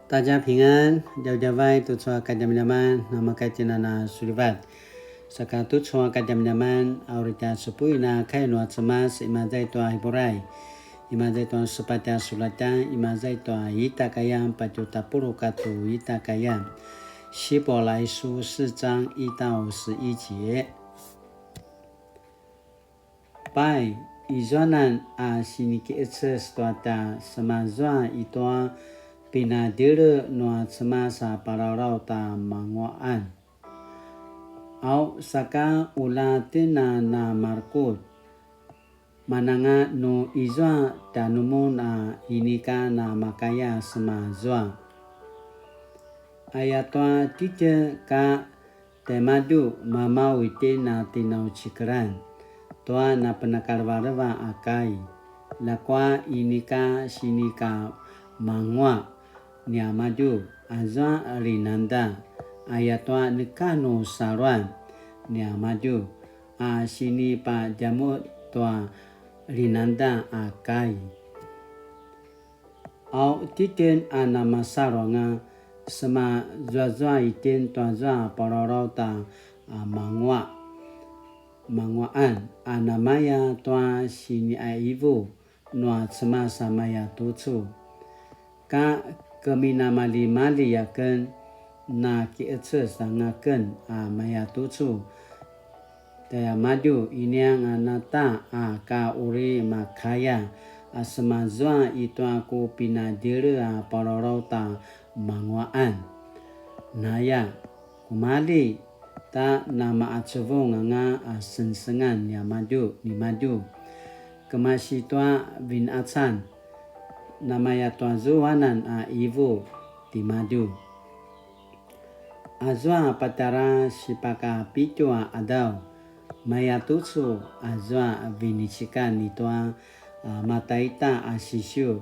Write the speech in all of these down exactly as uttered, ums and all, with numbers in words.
大家平安, djavadjavay tucu a kadjamadjaman, namakatjinana sulivat. Saka tucu a kadjamadjaman, a uri tja supuin a kai nua Cemas, imaza i tua Hiberai, imaza i tua sepatj a sulatjan, imaza i tua ita kayam, patju tapuluq katua ita kayam. 希伯来书四章一到十一节。 Pai, izuanan a sinikiqeces tua tja semazua i tua pinadjele nua Cemas a palalaut a manguaqan. Au saka ula tjen a na marekutj, mananga nu izua tjanumun a inika na makaya semazua. Ayatua titjen ka tjaimadju mamaw itjen a tinaucikelan tua napenakalevaleva a kai, ljakua inika sinikamangua niamadju, azua linangda, ayatua neka nu saluan niamadju a sinipadjamuq tua linangda a kai. Au titjen a namasalu anga, sema zuazua itjen tuazua palalaut a manguaq, manguaqan, a namaya tua siniqaivu nua Cemas a maya tucu. Ka keminamalimali aken, na kiqeces anga ken a maya tucu. Tjaimadju, inianga nata a ka uri makaya a semazua i tua ku pinadjele a palalaut a manguaqan. Naya, kumali, ta namaqacuvung anga a sengsengan niamadju, nimadju. Kemasi tua vinqacan, namaya tua zuanan a ivu timadju. Azua patjara sipakapitju a qadaw, maya tucu azua vinecikan i tua, a, mataita a sisiu,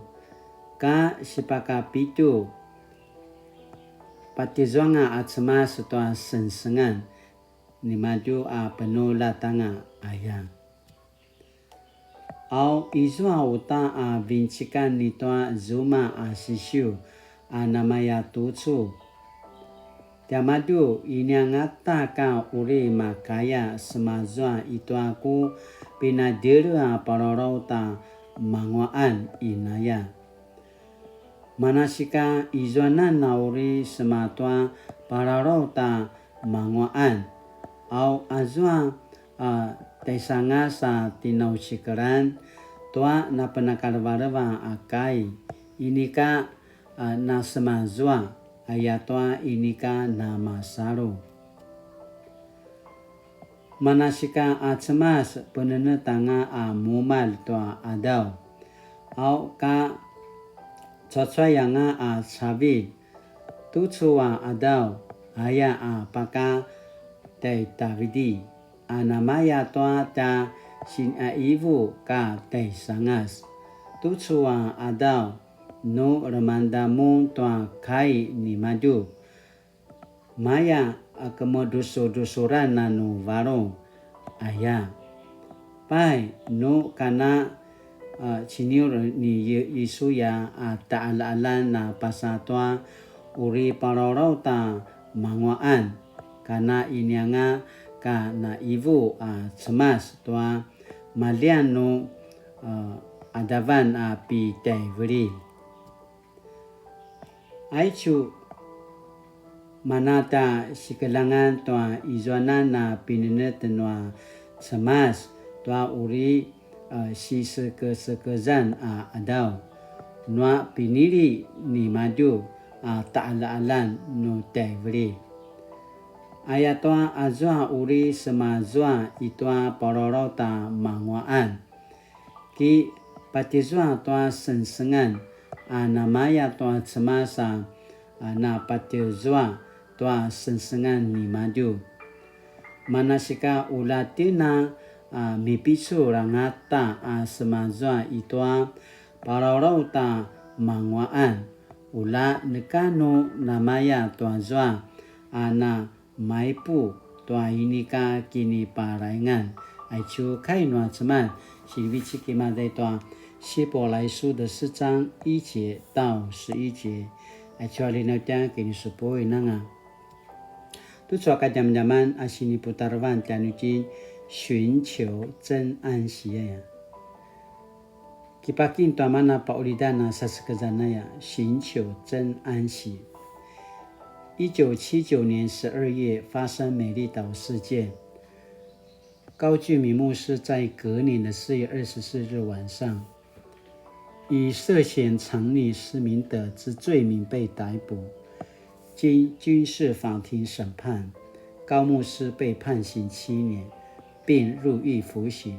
ka sipakapitju, patjezuanga a Cemas tua sengsengan nimadju a penuljat anga aya. Au izua uta a vinecikan i tua zuma a sisiu a namaya tucu. Tiamadju, iniangata ka uri makaya semazua i tua ku pinadjele a palalaut a manguaqan inaya. Manasika izuanan a uri sema tua palalaut a manguaqan, au azua a tjaisangas a tinaucikelan tua napenakalevaleva a kai, inika a nasemazua, ayatua inika namasalu. Manasika a Cemas penenetanga a mumalj tua qadaw, au ka cuacuayanga a cavilj, tucu a qadaw aya a paka tjai Tavidi, a namaya tua tja siniqaivu ka tjaisangas. Tucu a qadaw, nu lemangda mun tua kai nimadju, maya a kemudrusudrusuran a nu varung, aya. Pai, nu kana, a, ciniur ni Yi-, Yisuya a taqaljaqaljan a pasa tua uri palalaut a manguaqan, kana inianga ka naivu a Cemas tua maljian nu, a, qadavan a pitjaivililj. Aicu, mana tja sikeljangan tua izuanan a pinenetj nua Cemas tua uri, a, sisekesekezan a qadaw, nua pinili nimadju a taqaljaqaljan nu tjaivililj. Ayatua azua uri semazua i tua palalaut a manguaqan, ki patjezua tua sengsengan, a namaya tua Cemas a, a napatjezua tua sengsengan nimadju. Manasika ula tjen a, a mipicul angata a semazua i tua palalaut a manguaqan, ula neka nu namaya tuazua a na maipu tua inika kiniparaingan. Aicu kai nua Cemas, sinivecik imaza i tua 希伯来书的四章一节到十一节。Aicu a linautjan kinisupuin anga. Tucu a kadjamadjaman a siniputarevan tjanuitjen 寻求真安息 aya. Kipakim tua mana paqulidan a sasekezan aya, 寻求真安息. 一九七九年十二月发生美丽岛事件，高俊明牧师在隔年的四月二十四日晚上，以涉嫌藏匿施明德之罪名被逮捕。经军事法庭审判，高牧师被判刑七年，并入狱服刑。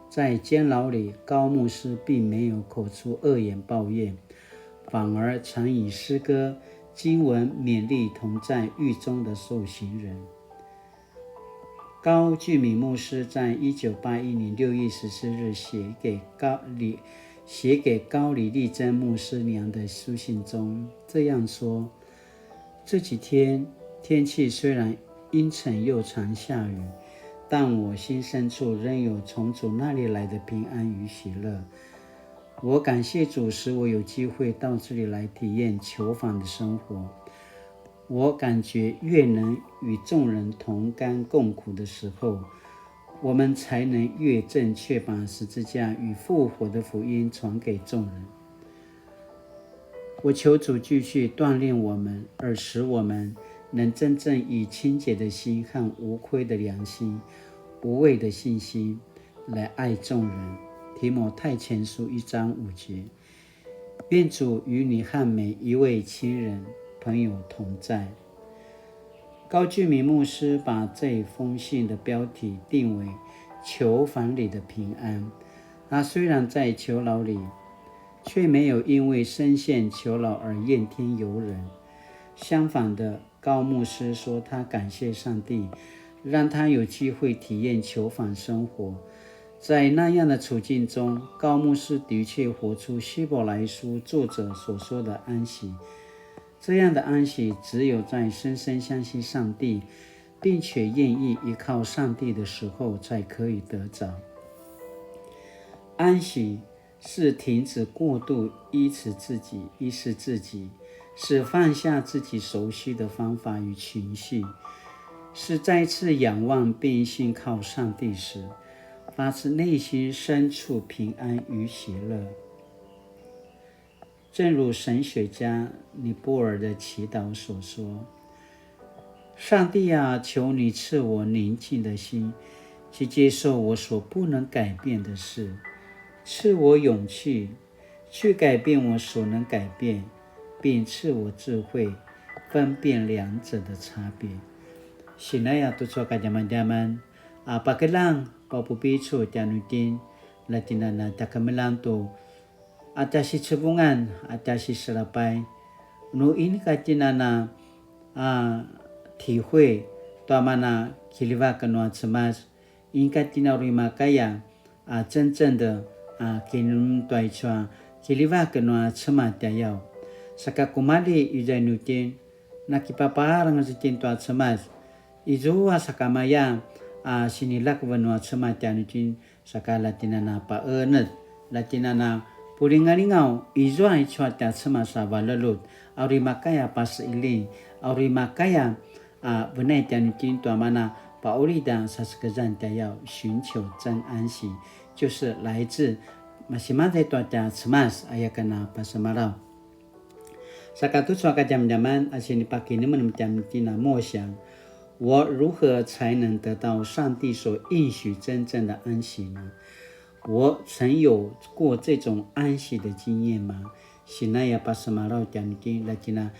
在监牢里，高牧师并没有口出恶言抱怨，反而常以诗歌、经文勉励同在狱中的受刑人。高俊明牧师在一九八一年六月十四日写给高李写给高李丽珍牧师娘的书信中这样说：这几天天气虽然阴沉又常下雨，但我心深处仍有从主那里来的平安与喜乐。我感谢主，使我有机会到这里来体验囚房的生活。我感觉越能与众人同甘共苦的时候，我们才能越正确把十字架与复活的福音传给众人。我求主继续锻炼我们，而使我们能真正以清洁的心和无亏的良心、无畏的信心来爱众人。提摩太前书一章五节。愿主与你和每一位亲人、朋友同在。高俊明牧师把这封信的标题定为囚房里的平安。他虽然在囚牢里，却没有因为深陷囚牢而怨天尤人。相反的，高牧师说他感谢上帝，让他有机会体验囚房生活。在那样的处境中，高牧师的确活出希伯来书作者所说的安息。这样的安息，只有在深深相信上帝，并且愿意依靠上帝的时候，才可以得着。安息是停止过度依持自己、依恃自己，是放下自己熟悉的方法与情绪，是再次仰望并信靠上帝时，发自内心深处平安与喜乐。正如神学家尼布尔的祈祷所说：上帝啊，求你赐我宁静的心，去接受我所不能改变的事，赐我勇气，去改变我所能改变，并赐我智慧，分辨两者的差别。Sinaya tucu a kadjamadjaman, a pakeljang, papupicu tjanuitjen, latinana tjakemeljang tu, a tja sicevungan, a tja siselapay, nu inika tjinana, a, 体会, tua mana kiljivak nua Cemas, inika tjina uri makaya, a, 真正的, a, kinemnem tua icu a kiljivak nua Cemas tjayaw. Saka kumalji i tjanuitjen, na kipaparangez itjen tua Cemas. Izua sakamaya, a, sinilakev nua Cemas tjanuitjen, saka latinana paenec, latinana pulingalingaw, izua icu a tja Cemas a valelut, a uri makaya pasiling, a uri makaya, a, venai tjanuitjen tua mana paulida sasekezan tjayaw, 寻求真安息, 就是来自 masimaday tua tja Cemas, aya ken a pasemalaw. Saka tucu a kadjamadjaman a sinipakinemnem tjanuitjen a 默想, 我如何才能得到上帝所应许真正的安息呢？我曾有过这种安息的经验吗？Sinaya pasemalaw tjanuitjen, latinana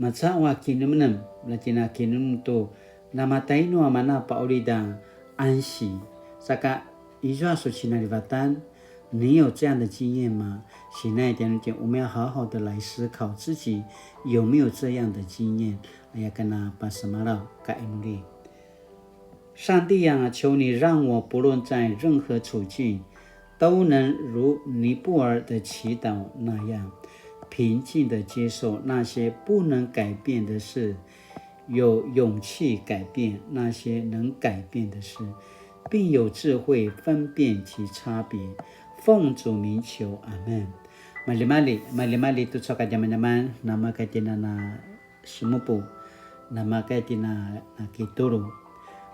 macaqu a kinemnem, latinana kinemnem tu, namatainu a mana paulida ansi, saka izua su cinalivatan, 你有这样的经验吗？Sinaya tjanuitjen, 我们要好好的来思考自己有没有这样的经验。Aya ken a pasemalaw, ka inuli. 上帝啊，求你让我不论在任何处境，都能如尼布尔的祈祷那样，平静地接受那些不能改变的事，有勇气改变那些能改变的事，并有智慧分辨其差别。奉主名求，阿们。Maljimalji, maljimalji tucu a kadjamadjaman, namaka tjen a na semupu, namaka tjen a na kitulu.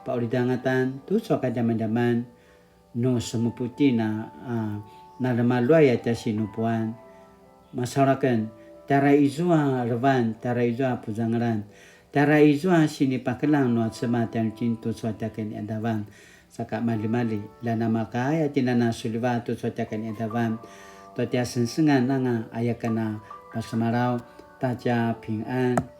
Pa'ulid angatan tucu a kadjamadjaman, nu semupu tjen a, a, na lemaluay a tja sinupuan. Masalu aken, tjara izua levan, tjara izua puzangalan, tjara izua sinipakeljang nua Cemas tjanuitjen tucu a tja kinaqadavan. Saka maljimalji, la namakaya tjen a na suliva tucu a tja kinaqadavan. Tua tja sengsengan anga aya ken a pasemalaw, ta tja pingan.